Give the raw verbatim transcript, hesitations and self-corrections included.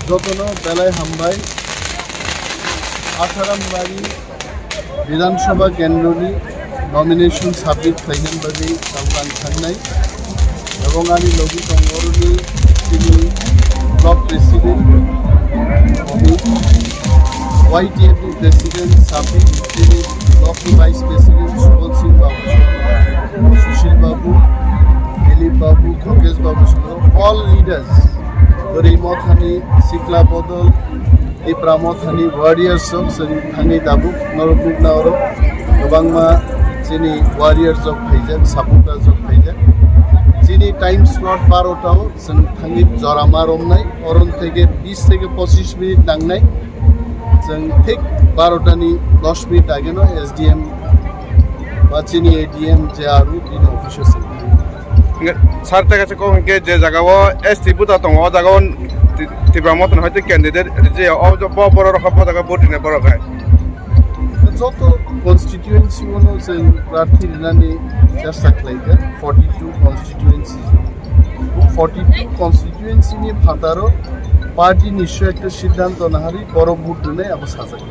Jotono belai hambai. Asaram bari Bidhan Sabha kendroni nomination submit khlaina bagwi tabuk ang thangnai. Ebong ani logi tongo oroni chini block president, Omit, Y T F ni president, Sabir, chini block ni vice president, Subal Singh Babu, Sushil Babu, Dilip Babu, Khokesh Babu, all leaders, Gori Mothani, Sikla Bodol, Tipra Mothani warriors rok chwng thangwi tabuk norok nukna oro kwbangma chini warriors rok phaijak, supporters rok phaijak. Chini time slot baro ta o chwng thangwi jora ma romnai, oron theke bis theke pochish minute nangnai. Chwng thik baro ta ni dosh minute age no S D M ba chini A D M je aru bini office o chwng thangwi. Hingke sir, tei kaisa kok hingke je jaga o S T buta tongo, o jaga o Ti-, Tipra Motha ni hoite candidate rijio, o bo, borok rok bo jaga vote rina borok hai. Joto constituency o no chwng prarthi rinani chesta khlaikha, forty two constituency. Forty two constituency ni phataro party ni swi ekta siddhanto naharwi borok vote rinai abo sajak.